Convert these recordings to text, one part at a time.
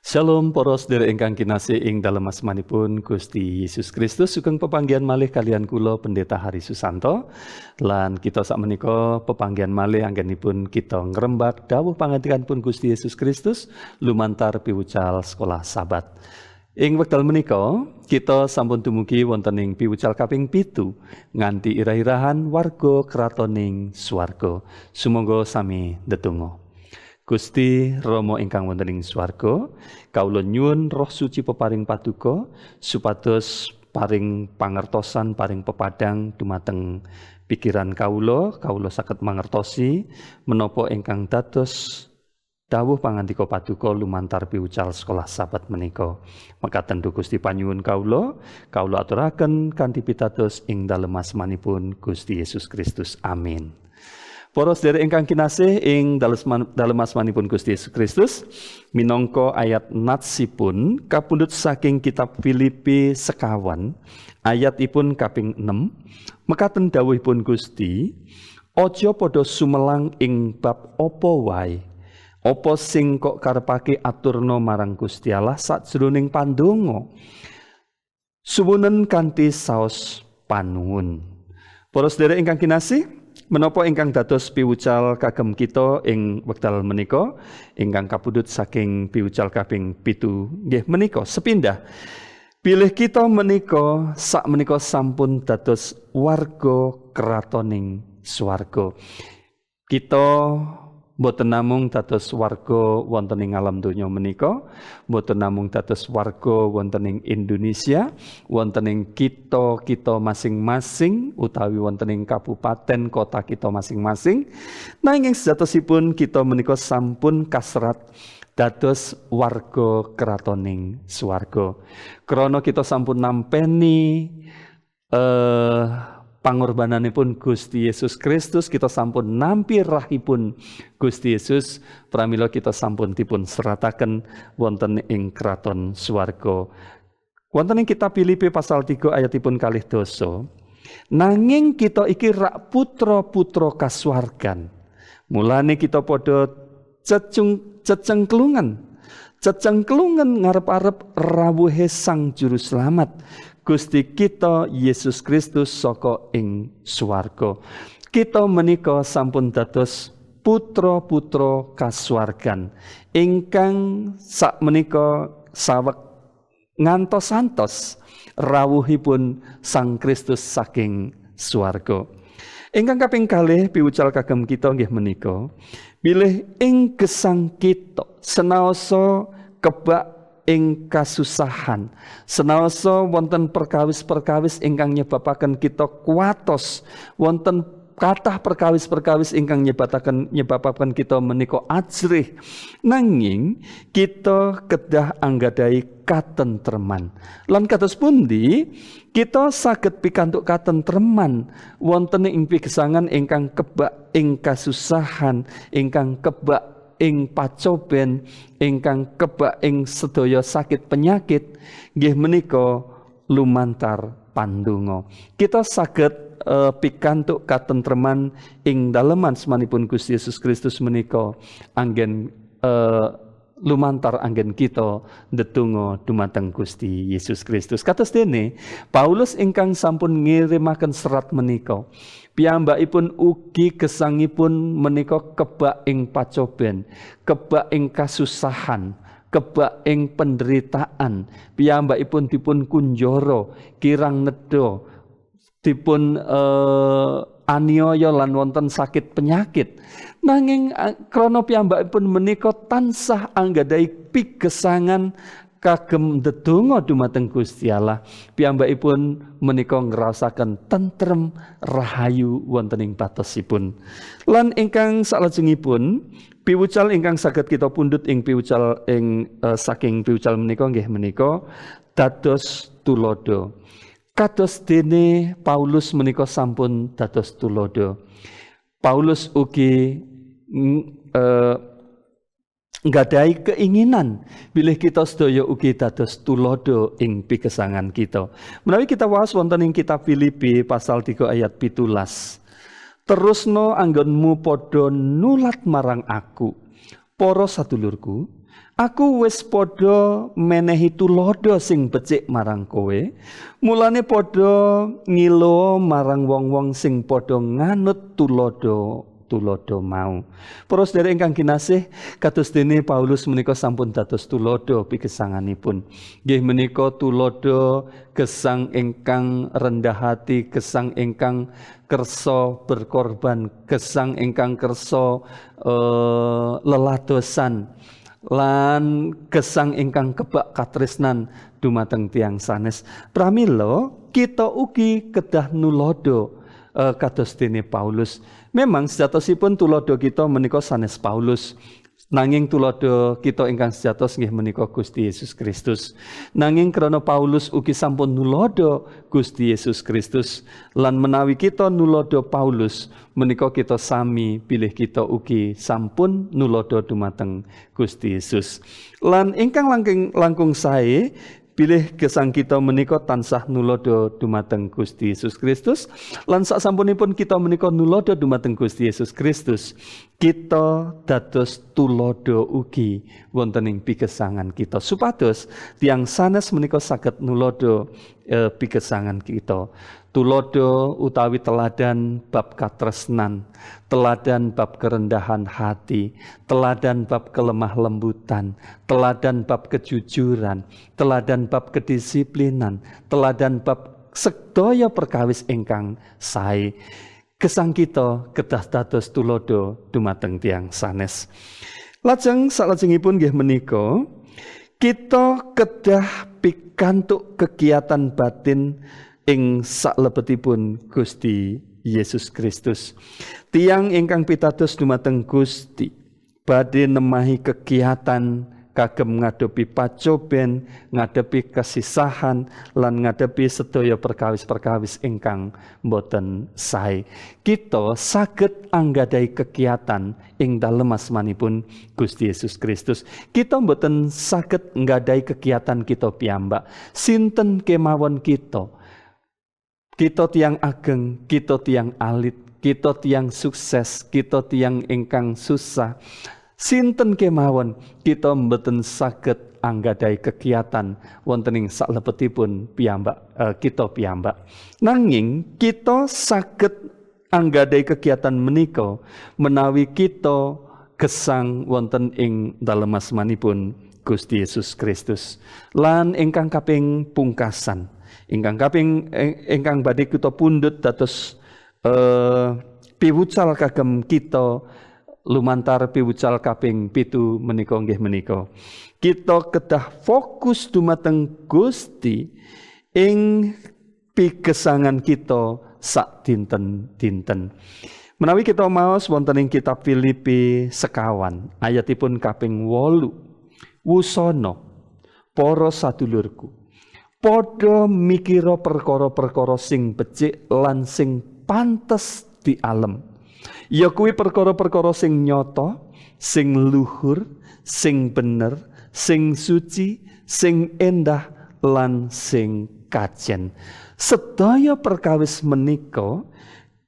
Shalom para sedherek ingkang kinasih ing dalem asmanipun Gusti Yesus Kristus, sugeng pepanggihan malih kaliyan kula, Pendeta Hari Susanto, lan kita sakmenika pepanggihan malih anggenipun kita ngrembak dawuh pangandikanipun Gusti Yesus Kristus lumantar piwucal Sekolah Sabat. Ing wekdal menika kita sampun dumugi wonten ing piwucal kaping 7, nganti irah-irahan warga kratoning swarga. Sumangga sami ndedonga. Gusti Rama ingkang wonten ing swarga, kawula nyuwun Roh Suci peparing paduka supados paring pangertosan, paring pepadang dumateng pikiran kawula, kawula saged mangertosi menapa ingkang dados dawuh pangandika paduka lumantar piwucal Sekolah Sabat menika. Mekaten duh Gusti panyuwun kawula, kawula aturaken kanthi pitados ing dalem asmanipun Gusti Yesus Kristus. Amin. Para sedherek ingkang kinasih ing dalem asmanipun Gusti Yesus Kristus, minangka ayat natsipun kapundhut saking kitab Filipi 4 ayatipun kaping 6, mekaten dawuhipun Gusti: "Aja padha sumelang ing bab apa wae. Apa sing kok karepake aturna marang Gusti Allah sajroning pandonga. Suwunen kanthi saos panuwun." Para sedherek ingkang kinasih, menapa ingkang dados piwucal kagem kita ing wekdal menika ingkang kapundhut saking piwucal kaping 7 nggih menika sepindah bilih kita menika sak menika sampun dados warga kratoning swarga. Kita mboten namung dados warga wonten ing alam donya menika, mboten namung dados warga wonten ing Indonesia, wonten ing kita-kita masing-masing utawi wonten ing kabupaten kota kita masing-masing. Nanging sejatosipun kita menika sampun kaserat dados warga kratoning swarga. Krana kita sampun nampeni pangorbananipun Gusti Yesus Kristus, kita sampun nampi rahipun Gusti Yesus, pramila kita sampun dipun serataken wonten ing kraton swarga. Wonten ing kitab Filipi pasal 3 ayatipun 12, nanging kita iki rak putra-putra kasuwargan. Mulane kita padha cecengklungan. Cecengklungan ngarep-arep rawuhe Sang Juru Slamet Gusti kita Yesus Kristus saka ing swarga. Kita menika sampun dados putra-putra kasuwargan ingkang sak menika saweg ngantos-antos rawuhipun Sang Kristus saking swarga. Ingkang kaping kalih piwucal kagem kita nggih menika bilih ing gesang kita senaosa kebak ing kasusahan, senaosa wonten perkawis-perkawis ingkang nyebabaken kita kuatos, wonten kathah perkawis-perkawis ingkang nyebabaken kita menika ajrih, nanging kita kedah anggadhahi katentreman. Lan kados pundi kita saged pikantuk katentreman wonten ing pigesangan ingkang kebak ing kasusahan, ingkang kebak ing pacoben, ingkang kebak ing sedaya sakit penyakit? Nggih menika lumantar pandonga. Kita saged pikantuk katentreman ing dalem asmanipun Gusti Yesus Kristus menika anggen lumantar anggen kita ndedonga dumateng Gusti Yesus Kristus. Kados dene Paulus ingkang sampun ngirimaken serat menika, piyambakipun ugi gesangipun menika kebak ing pacoben, kebak ing kasusahan, kebak ing penderitaan. Piyambakipun dipun kunjara, kirang nedha, dipun aniaya lan wonten sakit penyakit. Nanging krana piyambakipun menika tansah anggadhahi pigesangan kagem ndedonga dumateng Gusti Allah, piyambakipun menika ngraosaken tentrem rahayu wonten ing batosipun. Lan ingkang salajengipun piwucal ingkang saged kita pundhut ing piwucal ing saking piwucal menika nggih menika dados tuladha. Kados dene Paulus menika sampun dados tuladha. Paulus ugi nggadahi keinginan bilih kita sedaya ugi dados tuladha ing pigesangan kita. Menawi kita waos wonten ing kitab Filipi pasal 3 ayat 17. "Terusno anggonmu padha nulat marang aku, para sadulurku." Aku wis padha menehi tuladha sing becik marang kowe. Mulane padha ngilo marang wong-wong sing padha nganut tuladha tuladha mau. Para sedherek ingkang kinasih, kados dene Paulus menika sampun dados tuladha pigesanganipun. Nggih menika tuladha gesang ingkang rendah hati, gesang ingkang kersa berkorban, gesang ingkang kersa leladosan, lan gesang ingkang kebak katresnan dumateng tiyang sanes. Pramila kita ugi kedah nulodo kados dene Paulus. Memang sejatosipun tuladha kita menika sanes Paulus. Nanging tuladha kita ingkang sejatose nggih menika Gusti Yesus Kristus. Nanging krana Paulus ugi sampun nuladha Gusti Yesus Kristus, lan menawi kita nuladha Paulus menika kita sami bilih kita ugi sampun nuladha dumateng Gusti Yesus. Lan ingkang langkung sae bilih gesang kita menika tansah nuladha dumateng Gusti Yesus Kristus, lan sasampunipun kita menika nuladha dumateng Gusti Yesus Kristus, kita dados tuladha ugi wonten ing pigesangan kita, supados tiyang sanes menika saged nuladha pigesangan kita. Tuladha utawi teladan bab katresnan, teladan bab kerendahan hati, teladan bab kelemah lembutan, teladan bab kejujuran, teladan bab kedisiplinan, teladan bab sedaya perkawis ingkang sae. Gesang kita kedah dados tuladha dumateng tiyang sanes. Lajeng salajengipun nggih menika kita kedah pikantuk kegiatan batin ing saklebetipun Gusti Yesus Kristus. Tiang ingkang pitados dumateng Gusti badhe nemahi kegiatan kagem ngadepi pacoben, ngadepi kesisahan, lan ngadepi sedaya perkawis-perkawis ingkang boten sae. Kita saged anggadhahi kegiatan ing dalem asmanipun Gusti Yesus Kristus. Kita boten saged nggadhahi kegiatan kita piyambak. Sinten kemawon kita? Kita tiang ageng, kita tiang alit, kita tiang sukses, kita tiang ingkang susah. Sinten kemawon kita mboten saged anggadhahi kegiatan wonten ing saklebetipun piyambak kita piyambak. Nanging kita saged anggadhahi kegiatan menika menawi kita gesang wonten ing dalem asmanipun Gusti Yesus Kristus. Lan ingkang kaping pungkasan, ingkang kaping ingkang badhe kita pundhut dados piwucal kagem kita lumantar piwucal kaping 7 menika nggih menika kita kedah fokus dumateng Gusti ing pigesangan kita sak dinten-dinten. Menawi kita maos wonten ing kitab Filipi 2 ayatipun kaping 8, wusana para sadulurku, padha mikira perkara-perkara sing becik lan sing pantes dialem. Ya kuwi perkara-perkara sing nyata, sing luhur, sing bener, sing suci, sing endah lan sing kajen. Sedaya perkawis menika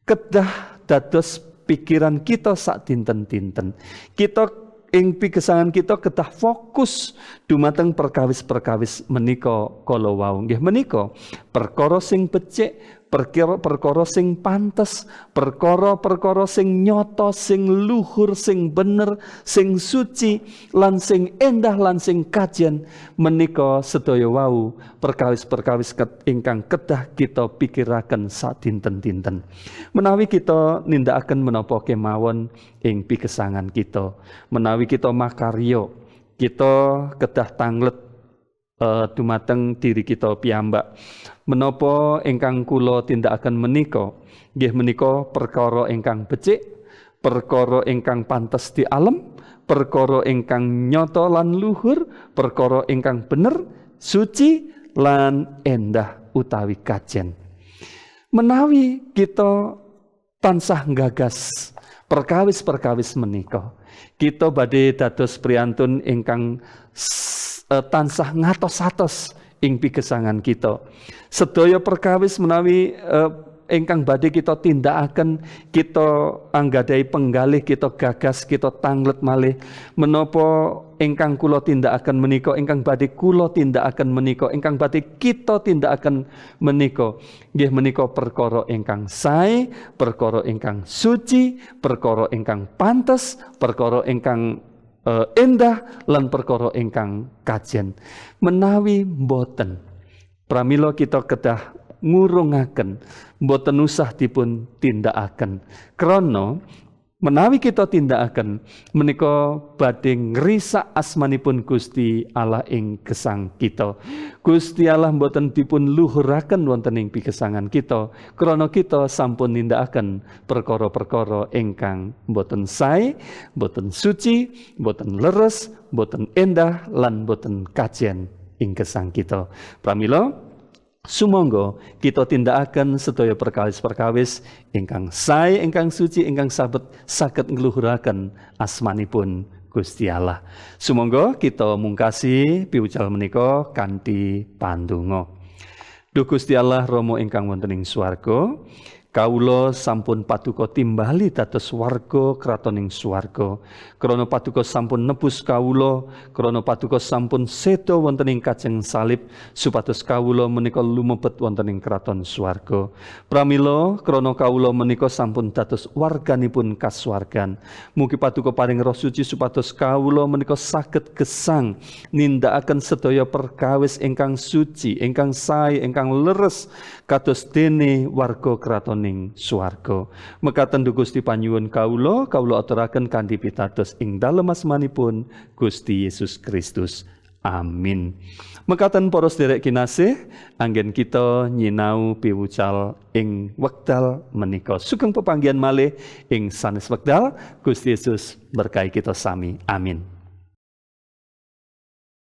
kedah dados pikiran kita sak dinten-dinten. Kita ing pigesangan kita kedah fokus dumateng perkawis-perkawis menika kala wau. Nggih menika perkara sing becik, perkara sing pantes, perkara-perkara sing nyata, sing luhur, sing bener, sing suci, lan sing endah lan sing kajen menika sedaya wau perkawis-perkawis ingkang kedah kita pikiraken sadinten-dinten. Menawi kita nindakaken menapa kemawon ing pigesangan kita, menawi kita makarya, kita kedah tanglet dumateng diri kita piyambak. Menapa ingkang kula tindakaken menika nggih menika perkara ingkang becik, perkara ingkang pantes dialem, perkara ingkang nyata lan luhur, perkara ingkang bener, suci lan endah utawi kajen. Menawi kita tansah nggagas perkawis-perkawis menika, kita badhe dados priyantun ingkang tansah ngatos-atos ing pigesangan kita. Sedaya perkawis menawi ingkang badhe kita tindakaken, kita anggadhahi penggalih, kita gagas, kita tanglet malih, menapa ingkang kula tindakaken menika, ingkang badhe kula tindakaken menika, ingkang badhe kita tindakaken menika nggih menika perkara ingkang sae, perkara ingkang suci, perkara ingkang pantes, perkara ingkang endah lan perkara ingkang kajen? Menawi mboten, pramila kita kedah ngurungaken, mboten usah dipun tindakaken, krana menawi kita tindakaken menika badhe ngrisak asmanipun Gusti Allah ing gesang kita. Gusti Allah mboten dipun luhuraken wonten ing pigesangan kita krana kita sampun nindakaken perkara-perkara ingkang mboten sae, mboten suci, mboten leres, mboten endah lan mboten kajen ing gesang kita. Pramila sumangga kita tindakaken sedaya perkawis-perkawis ingkang sae, ingkang suci, ingkang sabet saged ngluhuraken asmanipun Gusti Allah. Sumangga kita mungkasi piwucal menika kanthi pandonga. Duh Gusti Allah Rama ingkang wonten ing swarga, kawula sampun paduka timbali dados warga kraton ing swarga. Krana paduka sampun nebus kawula, krana paduka sampun seda wonten ing kajeng salib supados kawula menika lumebet wonten ing kraton swarga. Pramila krana kawula menika sampun dados warganipun kasuwargan, mugi paduka paring Roh Suci supados kawula menika saged gesang nindakaken sedaya perkawis ingkang suci, ingkang sae, ingkang leres kados dene warga kraton ing swarga. Mekaten duh Gusti panyuwun kawula, kawula aturaken kanthi pitados ing dalem asmanipun Gusti Yesus Kristus. Amin. Mekaten para sedherek kinasih, anggen kita nyinau piwucal ing wekdal menika. Sugeng pepanggihan malih ing sanes wekdal. Gusti Yesus berkahi kita sami. Amin.